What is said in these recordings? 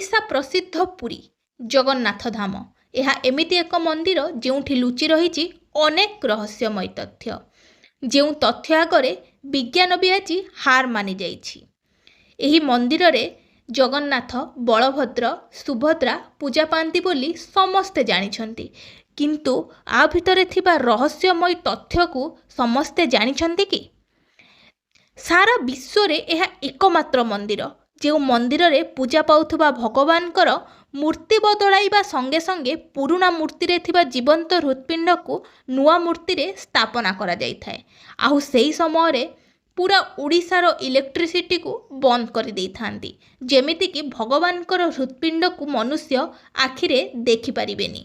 ଓଡ଼ିଶା ପ୍ରସିଦ୍ଧ ପୁରୀ ଜଗନ୍ନାଥ ଧାମ। ଏହା ଏମିତି ଏକ ମନ୍ଦିର ଯେଉଁଠି ଲୁଚି ରହିଛି ଅନେକ ରହସ୍ୟମୟ ତଥ୍ୟ, ଯେଉଁ ତଥ୍ୟ ଆଗରେ ବିଜ୍ଞାନ ବି ଆଜି ହାର ମାନିଯାଇଛି। ଏହି ମନ୍ଦିରରେ ଜଗନ୍ନାଥ, ବଳଭଦ୍ର, ସୁଭଦ୍ରା ପୂଜା ପାଆନ୍ତି ବୋଲି ସମସ୍ତେ ଜାଣିଛନ୍ତି, କିନ୍ତୁ ଆ ଭିତରେ ଥିବା ରହସ୍ୟମୟ ତଥ୍ୟକୁ ସମସ୍ତେ ଜାଣିଛନ୍ତି କି? ସାରା ବିଶ୍ୱରେ ଏହା ଏକମାତ୍ର ମନ୍ଦିର ଯେଉଁ ମନ୍ଦିରରେ ପୂଜା ପାଉଥିବା ଭଗବାନଙ୍କର ମୂର୍ତ୍ତି ବଦଳାଇବା ସଙ୍ଗେ ସଙ୍ଗେ ପୁରୁଣା ମୂର୍ତ୍ତିରେ ଥିବା ଜୀବନ୍ତ ହୃତ୍ପିଣ୍ଡକୁ ନୂଆ ମୂର୍ତ୍ତିରେ ସ୍ଥାପନା କରାଯାଇଥାଏ। ଆଉ ସେହି ସମୟରେ ପୁରା ଓଡ଼ିଶାର ଇଲେକ୍ଟ୍ରିସିଟିକୁ ବନ୍ଦ କରିଦେଇଥାନ୍ତି, ଯେମିତିକି ଭଗବାନଙ୍କର ହୃତ୍ପିଣ୍ଡକୁ ମନୁଷ୍ୟ ଆଖିରେ ଦେଖିପାରିବେନି।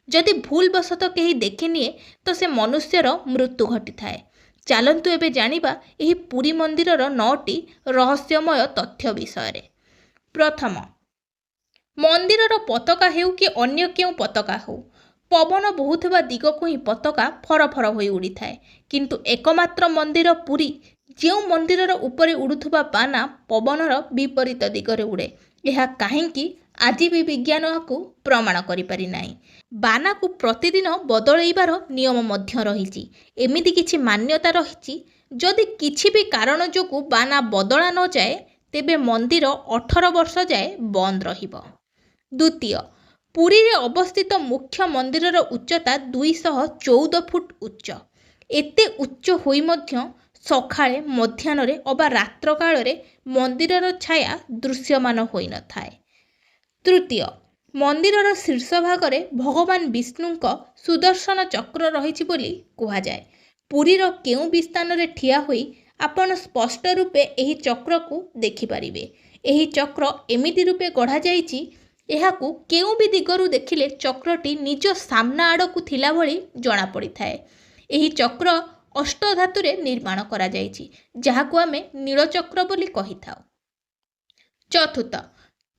ଯଦି ଭୁଲବଶତଃ କେହି ଦେଖିନିଏ ତ ସେ ମନୁଷ୍ୟର ମୃତ୍ୟୁ ଘଟିଥାଏ। ଚାଲନ୍ତୁ ଏବେ ଜାଣିବା ଏହି ପୁରୀ ମନ୍ଦିରର 9ଟି ରହସ୍ୟମୟ ତଥ୍ୟ ବିଷୟରେ। ପ୍ରଥମ, ମନ୍ଦିରର ପତାକା ହେଉ କି ଅନ୍ୟ କେଉଁ ପତାକା ହେଉ, ପବନ ବହୁଥିବା ଦିଗକୁ ହିଁ ପତାକା ଫରଫର ହୋଇ ଉଡ଼ିଥାଏ। କିନ୍ତୁ ଏକମାତ୍ର ମନ୍ଦିର ପୁରୀ, ଯେଉଁ ମନ୍ଦିରର ଉପରେ ଉଡ଼ୁଥିବା ବାନା ପବନର ବିପରୀତ ଦିଗରେ ଉଡ଼େ। ଏହା କାହିଁକି ଆଜି ବି ବିଜ୍ଞାନ ଏହାକୁ ପ୍ରମାଣ କରିପାରିନାହିଁ। ବାନାକୁ ପ୍ରତିଦିନ ବଦଳେଇବାର ନିୟମ ମଧ୍ୟ ରହିଛି। ଏମିତି କିଛି ମାନ୍ୟତା ରହିଛି, ଯଦି କିଛି ବି କାରଣ ଯୋଗୁଁ ବାନା ବଦଳା ନଯାଏ ତେବେ ମନ୍ଦିର 18 ବର୍ଷ ଯାଏ ବନ୍ଦ ରହିବ। ଦ୍ୱିତୀୟ, ପୁରୀରେ ଅବସ୍ଥିତ ମୁଖ୍ୟ ମନ୍ଦିରର ଉଚ୍ଚତା 214 ଫୁଟ ଉଚ୍ଚ। ଏତେ ଉଚ୍ଚ ହୋଇ ମଧ୍ୟ ସକାଳେ, ମଧ୍ୟାହ୍ନରେ ଅବା ରାତ୍ର କାଳରେ ମନ୍ଦିରର ଛାୟା ଦୃଶ୍ୟମାନ ହୋଇନଥାଏ। ତୃତୀୟ, ମନ୍ଦିରର ଶୀର୍ଷ ଭାଗରେ ଭଗବାନ ବିଷ୍ଣୁଙ୍କ ସୁଦର୍ଶନ ଚକ୍ର ରହିଛି ବୋଲି କୁହାଯାଏ। ପୁରୀର କେଉଁ ବି ସ୍ଥାନରେ ଠିଆ ହୋଇ ଆପଣ ସ୍ପଷ୍ଟ ରୂପେ ଏହି ଚକ୍ରକୁ ଦେଖିପାରିବେ। ଏହି ଚକ୍ର ଏମିତି ରୂପେ ଗଢ଼ାଯାଇଛି, ଏହାକୁ କେଉଁ ବି ଦିଗରୁ ଦେଖିଲେ ଚକ୍ରଟି ନିଜ ସାମ୍ନା ଆଡ଼କୁ ଥିଲା ଭଳି ଜଣାପଡ଼ିଥାଏ। ଏହି ଚକ୍ର ଅଷ୍ଟଧାତୁରେ ନିର୍ମାଣ କରାଯାଇଛି, ଯାହାକୁ ଆମେ ନୀଳଚକ୍ର ବୋଲି କହିଥାଉ। ଚତୁର୍ଥ,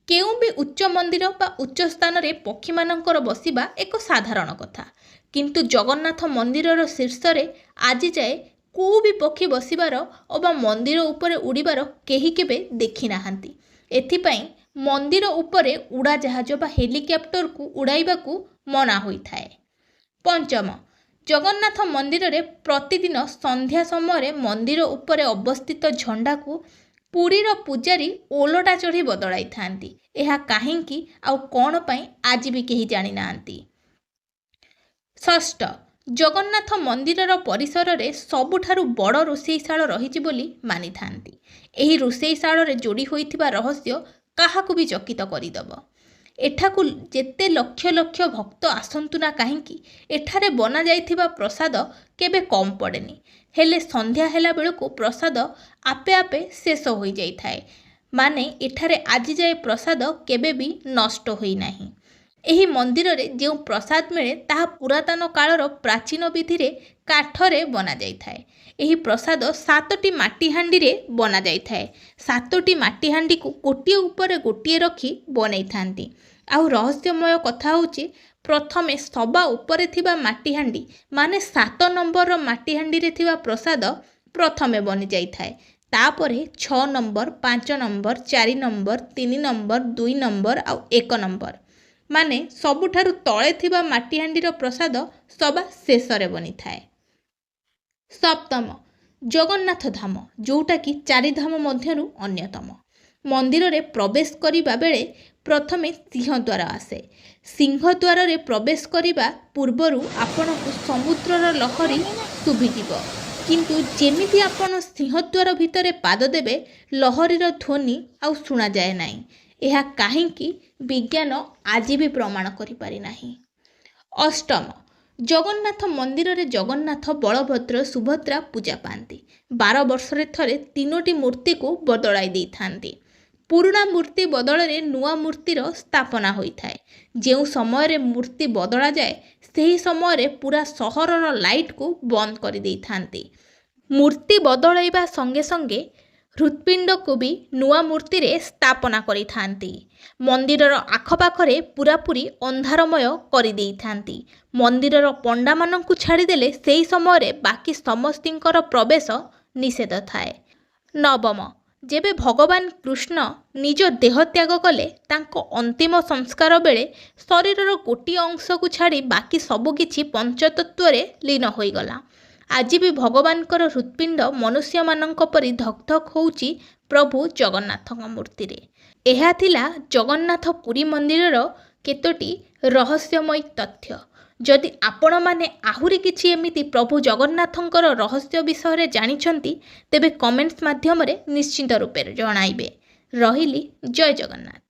କେଉଁ ବି ଉଚ୍ଚ ମନ୍ଦିର ବା ଉଚ୍ଚ ସ୍ଥାନରେ ପକ୍ଷୀମାନଙ୍କର ବସିବା ଏକ ସାଧାରଣ କଥା, କିନ୍ତୁ ଜଗନ୍ନାଥ ମନ୍ଦିରର ଶୀର୍ଷରେ ଆଜି ଯାଏ କେଉଁ ବି ପକ୍ଷୀ ବସିବାର ଅବା ମନ୍ଦିର ଉପରେ ଉଡ଼ିବାର କେହି କେବେ ଦେଖିନାହାନ୍ତି। ଏଥିପାଇଁ ମନ୍ଦିର ଉପରେ ଉଡ଼ାଜାହାଜ ବା ହେଲିକପ୍ଟରକୁ ଉଡ଼ାଇବାକୁ ମନା ହୋଇଥାଏ। ପଞ୍ଚମ, ଜଗନ୍ନାଥ ମନ୍ଦିରରେ ପ୍ରତିଦିନ ସନ୍ଧ୍ୟା ସମୟରେ ମନ୍ଦିର ଉପରେ ଅବସ୍ଥିତ ଝଣ୍ଡାକୁ ପୁରୀର ପୂଜାରୀ ଓଲଟା ଚଢ଼ି ବଦଳାଇଥାନ୍ତି। ଏହା କାହିଁକି ଆଉ କ'ଣ ପାଇଁ ଆଜି ବି କେହି ଜାଣିନାହାନ୍ତି। ଷଷ୍ଠ, ଜଗନ୍ନାଥ ମନ୍ଦିରର ପରିସରରେ ସବୁଠାରୁ ବଡ଼ ରୋଷେଇଶାଳ ରହିଛି ବୋଲି ମାନିଥାନ୍ତି। ଏହି ରୋଷେଇଶାଳରେ ଯୋଡ଼ି ହୋଇଥିବା ରହସ୍ୟ କାହାକୁ ବି ଚକିତ କରିଦେବ। ଏଠାକୁ ଯେତେ ଲକ୍ଷ ଲକ୍ଷ ଭକ୍ତ ଆସନ୍ତୁ ନା କାହିଁକି, ଏଠାରେ ବନାଯାଇଥିବା ପ୍ରସାଦ କେବେ କମ୍ ପଡ଼େନି। ହେଲେ ସନ୍ଧ୍ୟା ହେଲା ବେଳକୁ ପ୍ରସାଦ ଆପେ ଆପେ ଶେଷ ହୋଇଯାଇଥାଏ। ମାନେ ଏଠାରେ ଆଜି ଯାଏ ପ୍ରସାଦ କେବେ ବି ନଷ୍ଟ ହୋଇନାହିଁ। ଏହି ମନ୍ଦିରରେ ଯେଉଁ ପ୍ରସାଦ ମିଳେ ତାହା ପୁରାତନ କାଳର ପ୍ରାଚୀନ ବିଧିରେ କାଠରେ ବନାଯାଇଥାଏ। ଏହି ପ୍ରସାଦ 7ଟି ମାଟି ହାଣ୍ଡିରେ ବନାଯାଇଥାଏ। 7ଟି ମାଟି ହାଣ୍ଡିକୁ ଗୋଟିଏ ଉପରେ ଗୋଟିଏ ରଖି ବନେଇଥାନ୍ତି। ଆଉ ରହସ୍ୟମୟ କଥା ହେଉଛି, ପ୍ରଥମେ ସବା ଉପରେ ଥିବା ମାଟି ହାଣ୍ଡି, ମାନେ 7 ନମ୍ବରର ମାଟି ହାଣ୍ଡିରେ ଥିବା ପ୍ରସାଦ ପ୍ରଥମେ ବନିଯାଇଥାଏ। ତାପରେ 6 number, 5 number, 4 number, 3 number, 2 number ଆଉ 1 ନମ୍ବର, ମାନେ ସବୁଠାରୁ ତଳେ ଥିବା ମାଟି ହାଣ୍ଡିର ପ୍ରସାଦ ସବା ଶେଷରେ ବନିଥାଏ। ସପ୍ତମ, ଜଗନ୍ନାଥ ଧାମ, ଯେଉଁଟାକି ଚାରିଧାମ ମଧ୍ୟରୁ ଅନ୍ୟତମ। ମନ୍ଦିରରେ ପ୍ରବେଶ କରିବା ବେଳେ ପ୍ରଥମେ ସିଂହଦ୍ୱାର ଆସେ। ସିଂହଦ୍ୱାରରେ ପ୍ରବେଶ କରିବା ପୂର୍ବରୁ ଆପଣଙ୍କୁ ସମୁଦ୍ରର ଲହରୀ ଶୁଭିଯିବ, କିନ୍ତୁ ଯେମିତି ଆପଣ ସିଂହଦ୍ୱାର ଭିତରେ ପାଦ ଦେବେ, ଲହରୀର ଧ୍ୱନି ଆଉ ଶୁଣାଯାଏ ନାହିଁ। ଏହା କାହିଁକି ବିଜ୍ଞାନ ଆଜି ବି ପ୍ରମାଣ କରିପାରିନାହିଁ। ଅଷ୍ଟମ, ଜଗନ୍ନାଥ ମନ୍ଦିରରେ ଜଗନ୍ନାଥ, ବଳଭଦ୍ର, ସୁଭଦ୍ରା ପୂଜା ପାଆନ୍ତି। 12 ବର୍ଷରେ ଥରେ 3ଟି ମୂର୍ତ୍ତିକୁ ବଦଳାଇ ଦେଇଥାନ୍ତି। ପୁରୁଣା ମୂର୍ତ୍ତି ବଦଳରେ ନୂଆ ମୂର୍ତ୍ତିର ସ୍ଥାପନା ହୋଇଥାଏ। ଯେଉଁ ସମୟରେ ମୂର୍ତ୍ତି ବଦଳାଯାଏ ସେହି ସମୟରେ ପୁରା ସହରର ଲାଇଟ୍କୁ ବନ୍ଦ କରିଦେଇଥାନ୍ତି। ମୂର୍ତ୍ତି ବଦଳାଇବା ସଙ୍ଗେ ସଙ୍ଗେ ହୃତ୍ପିଣ୍ଡକୁ ବି ନୂଆ ମୂର୍ତ୍ତିରେ ସ୍ଥାପନା କରିଥାନ୍ତି। ମନ୍ଦିରର ଆଖପାଖରେ ପୁରାପୁରି ଅନ୍ଧାରମୟ କରିଦେଇଥାନ୍ତି। ମନ୍ଦିରର ପଣ୍ଡାମାନଙ୍କୁ ଛାଡ଼ିଦେଲେ ସେହି ସମୟରେ ବାକି ସମସ୍ତଙ୍କର ପ୍ରବେଶ ନିଷେଧ ଥାଏ। ନବମ, ଯେବେ ଭଗବାନ କୃଷ୍ଣ ନିଜ ଦେହ ତ୍ୟାଗ କଲେ, ତାଙ୍କ ଅନ୍ତିମ ସଂସ୍କାର ବେଳେ ଶରୀରର ଗୋଟିଏ ଅଂଶକୁ ଛାଡ଼ି ବାକି ସବୁକିଛି ପଞ୍ଚତତ୍ତ୍ୱରେ ଲୀନ ହୋଇଗଲା। ଆଜି ବି ଭଗବାନଙ୍କର ହୃତ୍ପିଣ୍ଡ ମନୁଷ୍ୟମାନଙ୍କ ପରି ଧକ୍ ଧକ୍ ହେଉଛି ପ୍ରଭୁ ଜଗନ୍ନାଥଙ୍କ ମୂର୍ତ୍ତିରେ। ଏହା ଥିଲା ଜଗନ୍ନାଥ ପୁରୀ ମନ୍ଦିରର କେତୋଟି ରହସ୍ୟମୟୀ ତଥ୍ୟ। ଯଦି ଆପଣମାନେ ଆହୁରି କିଛି ଏମିତି ପ୍ରଭୁ ଜଗନ୍ନାଥଙ୍କର ରହସ୍ୟ ବିଷୟରେ ଜାଣିଛନ୍ତି, ତେବେ କମେଣ୍ଟସ୍ ମାଧ୍ୟମରେ ନିଶ୍ଚିତ ରୂପରେ ଜଣାଇବେ। ରହିଲି, ଜୟ ଜଗନ୍ନାଥ।